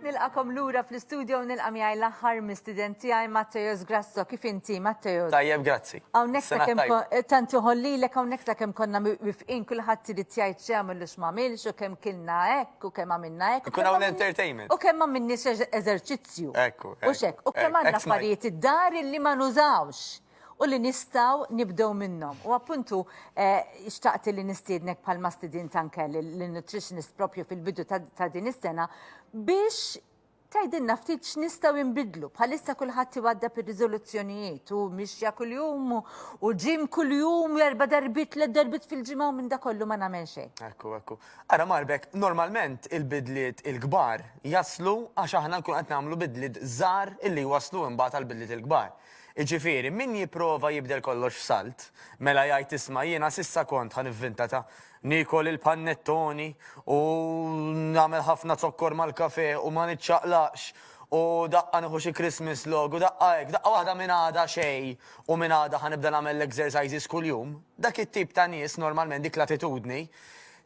Nilqakom lura fl-istudio u nilqa' miegħi l-aħħar mistieden tiegħi Matteos Grasso. Kif inti, Matteos? Tajjeb, grazzi. Hawnhekk sakemm eh, tant joħollilek hawnhekk sakemm konna wifqin kulħadd irid jgħid x'għamel u x'm'għamilx u kemm kilna hekk u kemm għamilna hekk. Ikun hawn l-entertainment. U kemm m'għamilniex eżerċizzju. Ekku. U xek, u kemm għandna affarijiet id-dar illi ma nużawx u li nistgħu nibdew minnhom. U appuntu eh, xtaqt li nistiednek bħalma stidint anke l-nutritionist propju fil-bidu ta' din is-sena biex tgħidilna ftit x'nistgħu nbiddlu. Bħalissa kulħadd iwaddab ir-riżoluzzjonijiet u mixja kuljum u ġim kuljum erba' darbiet tliet darbiet fil-ġimgħa u minn da kollu ma nagħmel xejn. Ekku, ekku. Ara Marbek, normalment il-bidliet il-kbar jaslu għax aħna nkun qed nagħmlu bidliet żgħar illi jwasslu imbagħad għall-bidliet il-kbar. Jiġifieri, min jipprova jibdel kollox f'salt, mela jgħid isma' jiena s'issa kont, ħa nivvinta ta', niekol il-pannettoni u nagħmel ħafna zokkor mal-kafè u ma niċċaqlaqx u daqqa nieħu xi Christmas log u daqqa hekk, daqqa waħda minn għada xejn u minn għada ħa nibda nagħmel l-exercises kuljum. Dak it-tip ta' nies normalment dik l-attitudni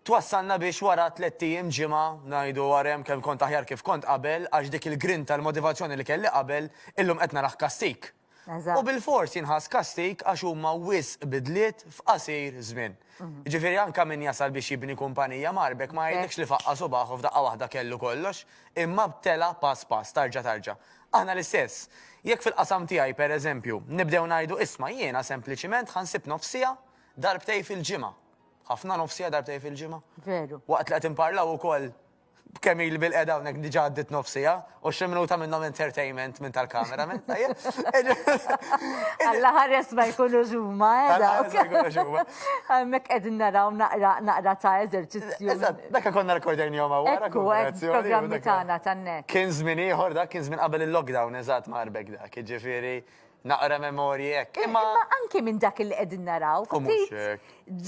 twassalna biex wara tlett ijiem, ġimgħa, ngħidu ara hemm kemm kont aħjar kif kont qabel għax dik il-grinta, l-motivazzjoni li kelli qabel, illum qed narah kastig. U bilfors jinħass kastig għax huma wisq bidliet f'qasir żmien. Jiġifieri anke min jasal biex jibni kumpanija mgħarbek ma jgħidlekx li faqqa' subagħ u f'daqqa waħda kellu kollox, imma tela' pass pass, tarġa tarġa. Aħna l-istess. Jekk fil-qasam tiegħi, per eżempju, nibdew ngħidu isma' jiena sempliċiment ħa nsib nofs siegħa darbtejn fil-ġimgħa. Ħafna nofs siegħa darbtejn fil-ġimgħa. Veru. Waqt li qed inparlaw ukoll kemm ili bil-qeda hawnhekk diġà għaddiet nofs siegħa, 20 minuta minnhom entertainment minn tal-kamera. Alla ħares ma jkunux huma, eh, Alla ħares ma jkunux huma. Hemmhekk qegħdin naraw naqra naqra ta' eżerċizzju. Eżatt, dak konna rekordejnihom hawn wara. Ekku, programmi tagħna tan-net. Kien żmien ieħor dak, kien żmien qabel il-lockdown, eżatt ma' Arbek dak, jiġifieri Naqra memorji hekk. Imma anki minn dak li qegħdin naraw.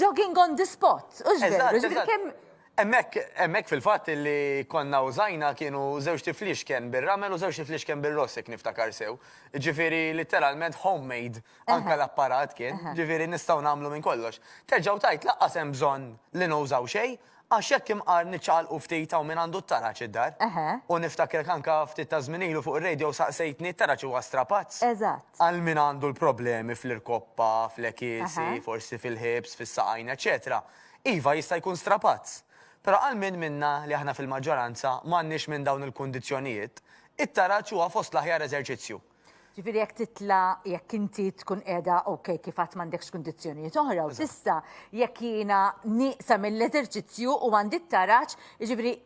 Jogging on the spot. U x'veru, Hemmhekk, hemmhekk fil-fatt li konna użajna kienu żewġt ifliexken bir-ramel u żewġt ifliexken bir-ross jekk niftakar sew. Ġifieri litteralment homemade anke l-apparat kien, ġifieri nistgħu nagħmlu minn kollox. Terġa' u tgħid lanqas hemm bżonn li nużaw xejn, Għax jekk imqar niċċaqalqu ftit hawn min għandu t-taraġ id-dar. U niftakrek anke ftit ta' żmien ilu fuq ir-radio saqsejtni t-taraġ huwa strapazz? Eżatt. Għal min għandu l-problemi fl-irkoppa, fl-għekiesi, forsi fil-hips, fis-saqajn, eċċetera Iva jista' jkun strapazz. Però għal min minna li aħna fil-maġġoranza m'għandniex minn dawn il-kundizzjonijiet, it-taraġ huwa fost l-aħjar eżerċizzju. Ġifieri jekk titla' jekk inti tkun qiegħda ok kif għad m'għandekx kundizzjonijiet oħra u tista' jekk jiena nieqsa mill-eżerċizzju u għandi t-taraġ, jiġifieri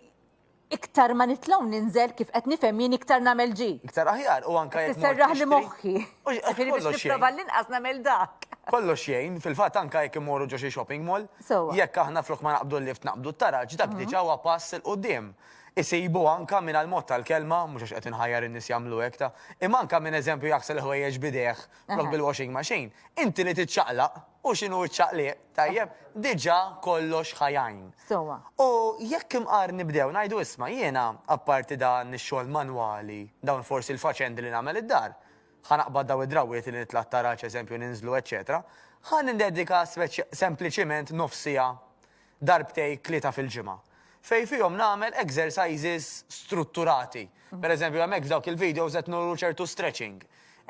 iktar ma nitla' u ninżel kif qed nifhem jien iktar nagħmel ġid. Iktar aħjar u anke jekk Tisserraħli moħħi. Ġifieri biex nipprova l-inqas nagħmel dak. Kollox jgħin, fil-fatt anke jekk immorru ġo xi shopping mall, jekk aħna flok ma naqbdu l-lift naqbdu t-taraġ, dak diġà huwa pass 'il quddiem. Isibu anka min għall-mod tal-kelma, mhux għax qed inħajjar in-nies jagħmlu hekk ta', imma anka min eżempju jaħsel il-ħwejjeġ b'idejh flok bil-washing machine, inti li tiċċaqlaq, u x'inhu ċ-ċaqliq, tajjeb, diġà kollox ħa jgħin. Sewwa. U jekk imqar nibdew ngħidu isma' jiena apparti dan ix-xogħol manwali, dawn forsi l-faċendi li nagħmel id-dar, ħa naqbad dawn id-drawwiet li nitla' t-taraġ eżempju ninżlu eċċetera, ħa nindedika sempliċiment nofs siegħa darbtejn tlieta fil-ġimgħa, fejn fihom nagħmel exercises strutturati. Per eżempju, hemmhekk f'dawk il-videos qed nuru ċertu stretching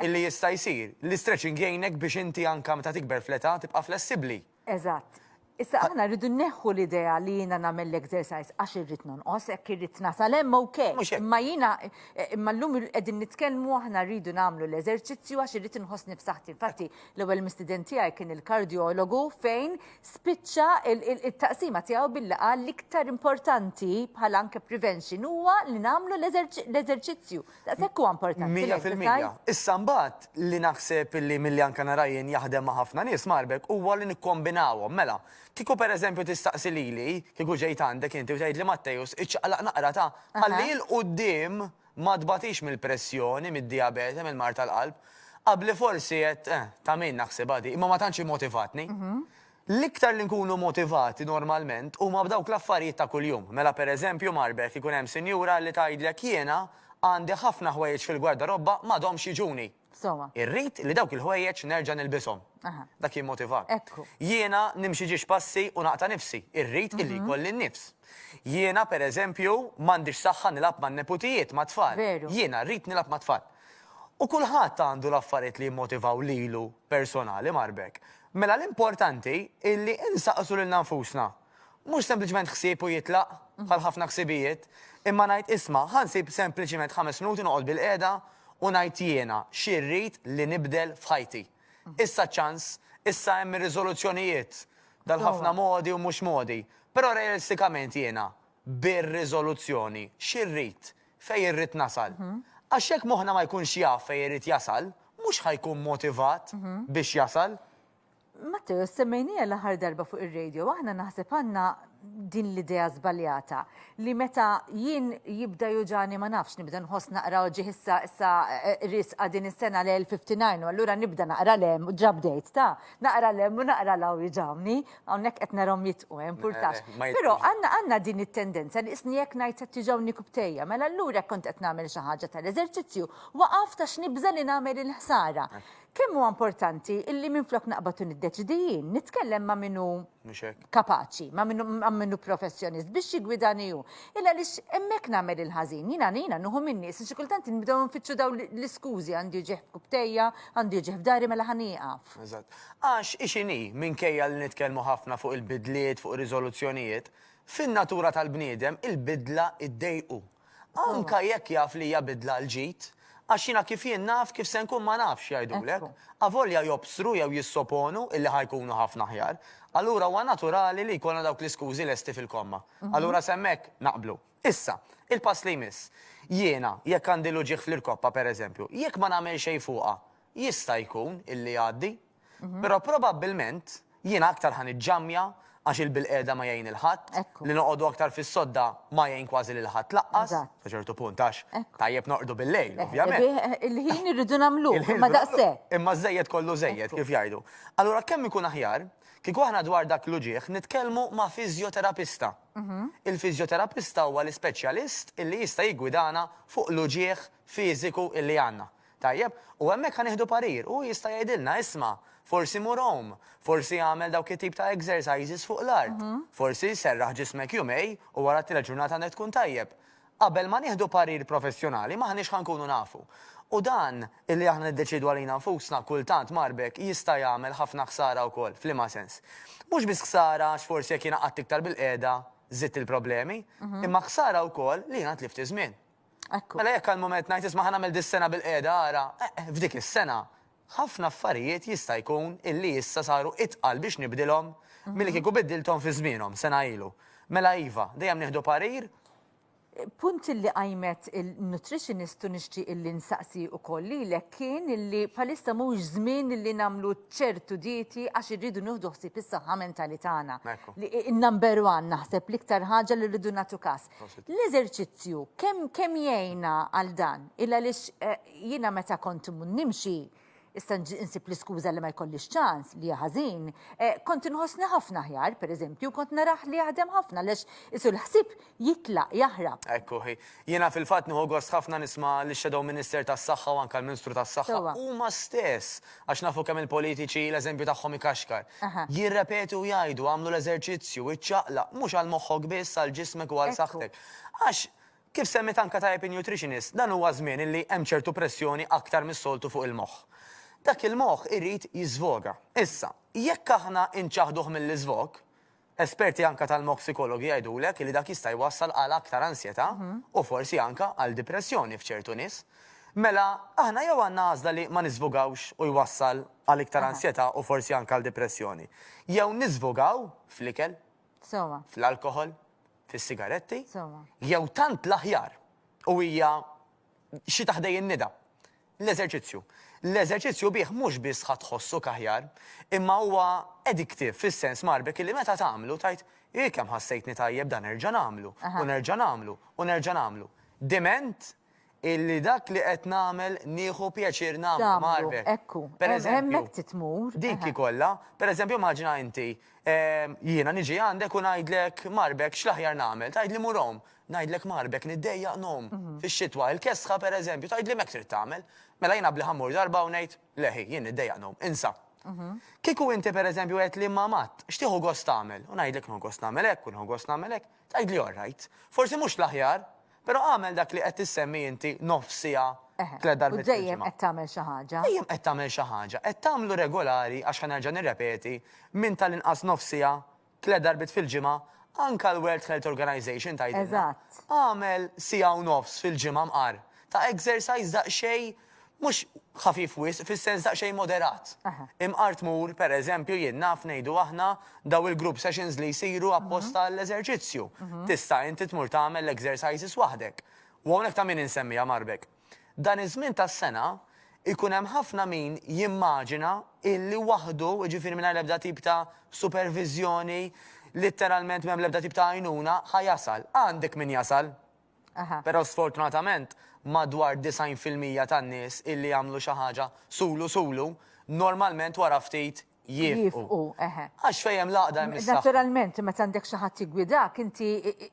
illi jista' jsir. L-istretching jgħinek biex inti anke meta tikber fl-età tibqa' flessibbli. Eżatt. Issa aħna rridu nneħħu l-idea li jiena nagħmel l-exercise għax irrid nonqos, hekk irrid nasal hemm ok. Imma jiena imma llum qegħdin nitkellmu aħna rridu nagħmlu l-eżerċizzju għax irrid inħossni f'saħħti. Infatti l-ewwel mistieden tiegħi kien il-kardjologu fejn Spiċċa it-taqsima tiegħu billi qal l-iktar importanti bħala anke prevention huwa li nagħmlu l-eżerċizzju. Daqshekk huwa importanti. 100%. Issa mbagħad li naħseb li milli anke nara jien jaħdem ma' ħafna nies Marbek huwa li nikkombinawhom. Mela, kieku pereżempju tistaqsi lili, kieku ġejt għandek inti u tgħidli Matteus iċċaqlaq naqra ta' ħalli 'l quddiem Ma tbatix mill-pressjoni, mid-dijabete, mill-mard tal-qalb. Qabli forsi għedt, eh, ta' min naħsibha di, imma ma tantx immotivatni. L-iktar li nkunu motivati normalment huma b'dawk l-affarijiet ta' kuljum. Mela pereżempju, Marbert, ikun hemm sinjura li tgħidlek jiena għandi ħafna ħwejjeġ fil-gwardarobba m'għadhomx jiġuni. Sewwa. Irrid li dawk il-ħwejjeġ nerġa' nilbishom. Dak jimmotivak. Ekku. Jiena nimxi ġiex passi u naqta' nifsi. Irrid illi jkolli n-nifs. Jiena, per eżempju, m'għandix saħħa nilgħab man-neputijiet, mat-tfal. Veru. Jiena rrid nilgħab mat-tfal. U kulħadd għandu l-affarijiet li jimmotivaw lilu personali, Marbek. Mela l-importanti illi insaqsu lilna nfusna. Mhux sempliċement ħsieb u jitlaq, bħal ħafna ħsibijiet, imma ngħid isma' ħa nsib sempliċement ħames minuti noqgħod bilqiegħda u ngħid jiena xi rrid li nibdel f'ħajti. Issa ċ-ċans, issa hemm ir-riżoluzzjonijiet, dal-ħafna modi u mhux modi, però realistikament jiena bir-riżoluzzjoni xi rrid, fejn irrid nasal. Għax jekk moħħna ma jkunx jaf fejn irid jasal, mhux ħa jkun motivat biex jasal. Matteo, semmejniha l-aħħar darba fuq ir-radio, aħna naħseb għandna din l-idea żbaljata li meta jien jibda juġani ma nafx nibda nħoss naqra uġigħ issa issa eh, risqa din is-sena l-59 u allura nibda naqra lem u ġa bdejt ta' naqra lem u naqra law juġawni hawnhekk qed narhom jitqu hemm purtax. Eh, Però għandna għandna din it-tendenza li isni jekk ngħid qed tiġawni kubtejja, mela allura kont qed nagħmel xi ħaġa tal-eżerċizzju waqaf ta' x'nibża li nagħmel il-ħsara. Kemm huwa importanti illi minflok naqbad u niddeċidi jien, nitkellem ma' min hu kapaċi, ma' min ma' min hu professjonist biex jiggwidani hu. Illa għaliex hemmhekk nagħmel il-ħażin. Jiena jiena nieħu min-nies xi kultant nibdew nfittxu dawn l-iskużi għandi uġigħ f'kubtejja, għandi uġigħ f'dahri mela ħa nieqaf. Eżatt. Għax hi x'inhi, minkejja li nitkellmu ħafna fuq il-bidliet, fuq ir-riżoluzzjonijiet, fin-natura tal-bniedem il-bidla ddejqu. Anka jekk jaf li hija bidla għall-ġid, għax jiena kif jien naf kif se nkun ma nafx, jgħidulek. Avolja jobsru jew jissoponu illi ħa jkunu ħafna aħjar. Allura huwa naturali li jkollna dawk l-iskużi lesti fil-komma. Allura s'hemmhekk naqblu. Issa, il-pass li jmiss. Jiena, jekk għandi l-uġigħ fl-irkoppa pereżempju, jekk ma nagħmel xejn fuqha, Jista' jkun illi jgħaddi, però probabbilment jiena aktar ħa niġġammja għax il-bilqiegħda ma jgħin 'il ħadd, li noqogħdu aktar fis-sodda ma jgħin kważi lil ħadd lanqas, sa ċertu punt għax tajjeb norqdu bil-lejl, ovvjament. Il-ħin irridu nagħmluh, imma daqshekk. Imma żejjed kollu żejjed, kif jgħidu. Allura kemm ikun aħjar kieku aħna dwar dak l-uġigħ nitkellmu ma' fiżjoterapista. Il-fiżjoterapista huwa l-ispeċjalist illi jista' jiggwidana fuq l-uġigħ fiżiku illi għandna. Tajjeb, u hemmhekk ħa nieħdu parir, hu jista' jgħidilna, isma', forsi mur għum, forsi agħmel dawk it-tip ta' exercises fuq l-art, forsi serraħ ġismek jumej u wara t-tielet ġurnata għandek tkun tajjeb. Qabel ma nieħdu parir professjonali m'aħniex ħa nkunu nafu. U dan illi aħna niddeċiedu għalina nfusna kultant marbek jista' jagħmel ħafna ħsara wkoll. F'liema sens? Mhux biss ħsara għax forsi jekk jiena qgħadt iktar bilqiegħda żidt il-problemi, imma ħsara wkoll li jiena tlift iż-żmien. Ekku. Mela jekk għall-mument ngħid isma' ħa nagħmel dis-sena bilqiegħda ara, eh, eh, f'dik is-sena ħafna affarijiet jista' jkun illi issa saru itqal biex nibdilhom milli kieku biddilthom fi żmienhom sena ilu. Mela iva, dejjem nieħdu parir. Punt illi qajmet il-nutritionist u nixtieq illi nsaqsi ukoll lilek kien illi bħalissa mhuwiex żmien illi nagħmlu ċertu dieti għax irridu nieħdu ħsieb is-saħħa mentali tagħna. Ekku. Li in-number one naħseb l-iktar ħaġa li rridu nagħtu kas. L-eżerċizzju kemm kemm jgħinna għal dan? Il għaliex eh, jiena meta kont nimxi issa nsib l-iskuża li ma jkollix ċans li hija ħażin, eh, kont inħossni ħafna aħjar, pereżempju, kont naraħ li jaħdem ħafna għaliex isu l-ħsieb jitlaq jaħrab. Ekku hi. Jiena fil-fatt nieħu gost ħafna nisma' lix-Shadow Minister tas-Saħħa u anke l-Ministru tas-Saħħa huma stess, għax nafu kemm il-politiċi l-eżempju tagħhom ikaxkar. Jirrepetu u jgħidu, agħmlu l-eżerċizzju, iċċaqlaq, mhux għal moħħok biss, għal ġismek u għal saħħtek. Għax, kif semmiet anke tajjeb in-nutritionist, dan huwa żmien illi hemm ċertu pressjoni aktar mis-soltu fuq il-moħħ. Dak il-moħħ irid jiżvoga. Issa, jekk aħna inċaħħduh mill-iżvog, Esperti anke tal-moħħ psikologi jgħidulek li dak jista' jwassal għal aktar ansjetà u forsi anke għal dipressjoni f'ċertu nies. Mela, aħna jew għandna għażla li ma niżvugawx u jwassal għal iktar ansjetà u forsi anke għal dipressjoni. Jew niżvugaw fl-ikel, fl-alkoħol, fis-sigaretti, jew tant l-aħjar u hija xi ta' ħdej in-nida. L-eżerċizzju. L-eżerċizzju bih mhux biss ħa tħossok aħjar, imma huwa addictive fis-sens marbek illi meta tagħmlu tgħid, hi kemm ħassejtni tajjeb dan nerġa' nagħmlu, u nerġa' nagħmlu, u nerġa' nagħmlu. Diment Illi dak li qed nagħmel nieħu pjaċir nagħmlu, Tagħmlu, Marve. ekku. Per Hemm- eżempju, Hemmhekk trid tmur. Dik eħe. kollha, per eżempju, immaġina inti, jiena niġi għandek u ngħidlek Marbek x'l-aħjar nagħmel, tgħidli mur għum. Ngħidlek Marbek niddejjaq ngħum fix-xitwa, il-kesħa per eżempju, tgħidli m'hekk trid tagħmel. Mela jiena bli ħa mmur darba u ngħid, le ħi, jien niddejjaq ngħum, insa. Kieku inti per eżempju għedtli imma Matt, x'tieħu gost tagħmel? U ngħidlek nieħu gost nagħmel hekk u nieħu gost nagħmel hekk, tgħidli all right. Forsi mhux l-aħjar, Però agħmel dak li qed issemmi inti nofs siegħa tlett darbiet U dejjem fil-ġimgħa. qed tagħmel xi ħaġa. Dejjem qed tagħmel xi ħaġa. Qed tagħmlu regolari għax ħa nerġa' nirrepeti, minn tal-inqas nofs siegħa tlett darbiet fil-ġimgħa, anke l-World Health Organization tgħidilna. Eżatt. Agħmel siegħa u nofs fil-ġimgħa mqar ta' exercise daqsxejn mhux ħafif wisq, fis-sens daqsxejn moderat. Imqar tmur, per eżempju, jien naf ngħidu aħna daw il-group sessions li jsiru apposta għall-eżerċizzju. Tista' inti tmur tagħmel l-exercises waħdek. U hawnhekk ta' min insemmiha Marbek. Dan iż-żmien tas-sena ikun hemm ħafna min jimmaġina illi waħdu, jiġifieri mingħajr l-ebda tip ta' superviżjoni, litteralment m'hemm l-ebda tip ta' għajnuna, ħa jasal. Għandek min jasal. Però sfortunatament madwar 90% tan-nies illi jagħmlu xi ħaġa sulu sulu, normalment wara ftit jieqfu. Jieqfu, eħe. Għax fejn hemm l-għaqda hemm is-saħħa. Naturalment, meta għandek xi ħadd jiggwidak, inti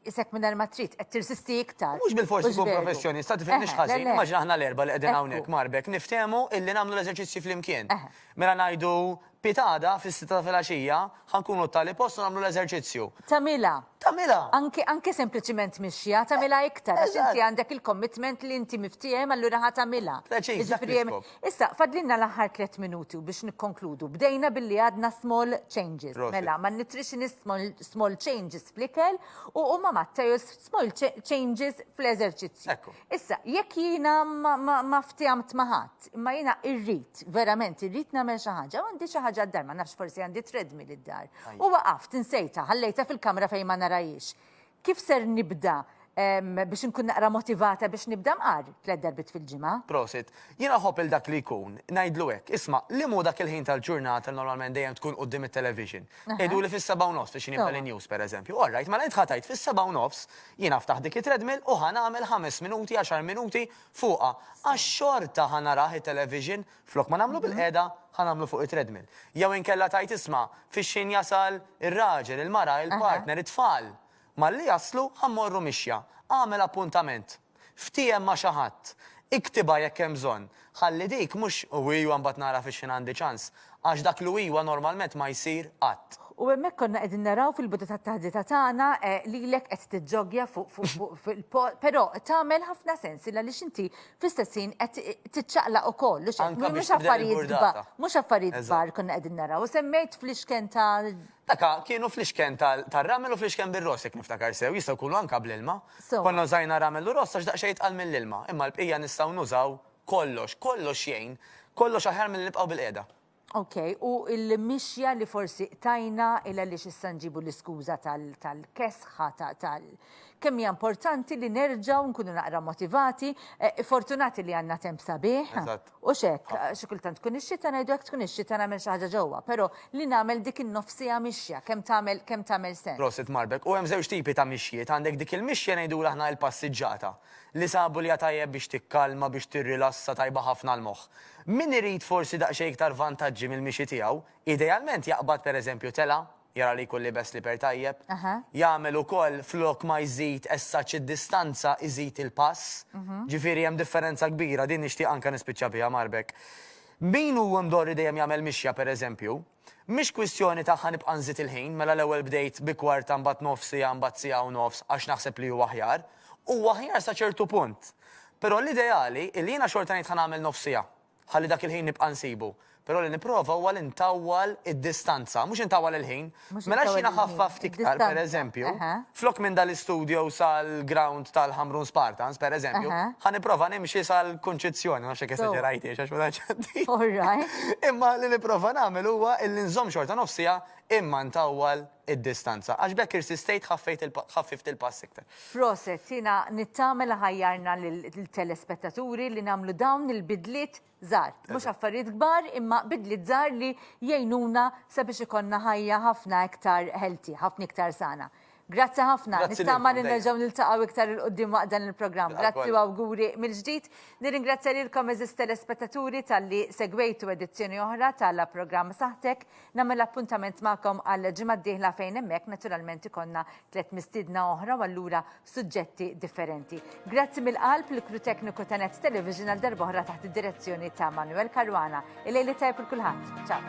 isek mingħajr ma trid qed tirsisti iktar. Mhux bilfors ikun professjonista, tifhimnix ħażin, immaġina aħna l-erbgħa li qegħdin hawnhekk Marbek, niftehmu illi nagħmlu l-eżerċizzji flimkien. Mela ngħidu Pitgħada fis-sitta ta' filgħaxija ħa nkunu t-tali post u nagħmlu l-eżerċizzju. Tagħmilha. Tagħmilha. Anke anke sempliċiment mixja tagħmilha iktar għax inti għandek il-commitment li inti miftiehem allura ħa tagħmilha. Preċiż, dak l-iskop. Issa, fadlilna l-aħħar tlett minuti u biex nikkonkludu. Bdejna billi għadna small changes. Mela, malnutritionist small, small changes fl-ikel u u ma' Matteo small changes fl-eżerċizzju. Ekku. Issa, jekk jiena ma, ma, ma ftihamt ma' ħadd, imma jiena irrid, verament irrid nagħmel xi ħaġa, u għandi xi ħaġa d-dar, ma nafx forsi għandi treadmill id-dar. U waqaft, insejtha, ħallejtha fil-kamra fejn ma narahiex. Kif ser nibda biex inkun naqra motivata biex nibda mqar tlett darbiet fil-ġimgħa? Prosit. Jiena nħobb 'il dak li jkun, ngħidlu hekk, isma' liem hu dak il-ħin tal-ġurnata li normalment dejjem tkun quddiem it-television? Jgħiduli fis-sebgħa u nofs biex jibda l-news pereżempju. All right, mela int ħa tgħid fis-sebgħa u nofs Jiena ftaħt dik it-treadmill u ħa nagħmel ħames minuti, għaxar minuti fuqha għax xorta ħa narah it-television, flok ma nagħmlu bilqiegħda ħa nagħmlu fuq it-treadmill. Jew inkella tgħid isma' fix-xejn jasal ir-raġel, il-mara, il-partner, it-tfal. Malli jaslu ħa mmorru mixja. Agħmel appuntament. Ftiehem ma' xi ħadd. Iktibha jekk hemm bżonn. Ħalli dik mhux u iwa mbagħad nara fix-xejn għandi ċans. Għax dak l-u iwa normalment ma jsir qatt. U hemmhekk konna qegħdin naraw fil-bidu tat-taħdita tagħna lilek qed tiġġoggja fuq fuq fuq fil-po però tagħmel ħafna sens il għaliex inti fl-istess ħin qed tiċċaqlaq ukoll hux hekk? Anke biex Mhux tibdel affarijiet kbar, il-burdata. mhux affarijiet Eżatt. kbar konna qegħdin naraw. U semmejt fl-ixken ta' Daka kienu fl-ixken tar-ramel u fl-ixken bir-ross jekk niftakar sew, jistgħu jkunu anke bl-ilma. Sewwa. Konna użajna ramel u ross għax daqsxejn itqal mill-ilma, imma l-bqija nistgħu nużaw kollox, kollox jgħin, kollox aħjar milli nibqgħu bilqiegħda. Ok, u l-mixja li forsi qtajna il għaliex issa nġibu l-iskuża tal-kesħa, tal kemm hija importanti li nerġgħu nkunu naqra motivati, fortunati li għandna temp sabiħ. Eżatt. U x'hekk, xi kultant tkun ix-xita ngħidu hekk tkun ix-xita nagħmel xi ħaġa ġewwa, però li nagħmel dik in-nofs siegħa mixja kemm tagħmel kemm tagħmel sens. Prosit Marbek. U hemm żewġ tipi ta' mixjiet, għandek dik il-mixja ngħidulha aħna il-passiġġata. Li sabu li hija tajjeb biex tikkalma, biex tirrilassa, tajba ħafna għall-moħħ. Min irid forsi daqsxejn iktar vantaġġi mill-mixi tiegħu, idealment jaqbad pereżempju telgħa, jara li jkun liebes slipper tajjeb, jagħmel ukoll flok ma jżid as such id-distanza iżid il-pass, ġifieri hemm differenza kbira, din nixtieq anke nispiċċa biha Marbek. Min hu mdorri dejjem jagħmel mixja pereżempju, Mhix kwistjoni ta' ħa nibqa' nżid il-ħin, mela l-ewwel bdejt bi kwarta mbagħad nofs siegħa mbagħad siegħa u nofs għax naħseb li huwa aħjar. Huwa aħjar sa ċertu punt. Però l-ideali illi jiena xorta ngħid ħa nagħmel nofs siegħa. Ħalli dak il-ħin nibqa' nsibu. Però li nipprova huwa li ntawwal id-distanza, mhux intawwal il-ħin. Mhux Mela intawwal x'jiena il-ħin, ħaffaft iktar, id-distanza. pereżempju, Eħe. flok minn dal-istudio sal-ground tal-Ħamrun Spartans, pereżempju, Eħe. ħa nipprova nimxi sal-Kunċizzjoni, ma nafx jekk Sewwa. esaġerajthiex għax ma tantx għandi. All right. Imma li nipprova nagħmel huwa illi nżomm xorta nofs siegħa imma ntawwal id-distanza. Għax b'hekk irsistejt ħaffejt il ħaffift il-pass iktar. Proset, jiena nittama li ħajjarna lill-telespettaturi li nagħmlu dawn il-bidliet żgħar. Mhux affarijiet kbar imma bidliet żgħar li jgħinuna sabiex ikollna ħajja ħafna iktar healthy, ħafna iktar sana. Grazzi ħafna. Grazzi Nittama li lilkom dejjem. nerġgħu niltaqgħu iktar 'il quddiem waqt dan il-programm. Bil-qalb Grazzi u kollha. awguri mill-ġdid. Nirringrazzja lilkom għeżież telespettaturi talli segwejtu edizzjoni oħra tal-programm Saħħtek. Nagħmel appuntament magħkom għall-ġimgħa d-dieħla fejn hemmhekk naturalment ikollna tlett mistiedna oħra u allura suġġetti differenti. Grazzi mill-qalb lill-crew tekniku ta' Net Television għal darb'oħra taħt id-direzzjoni ta' Manuel Caruana. Il-lejl it-tajjeb lil kulħadd. Ciao.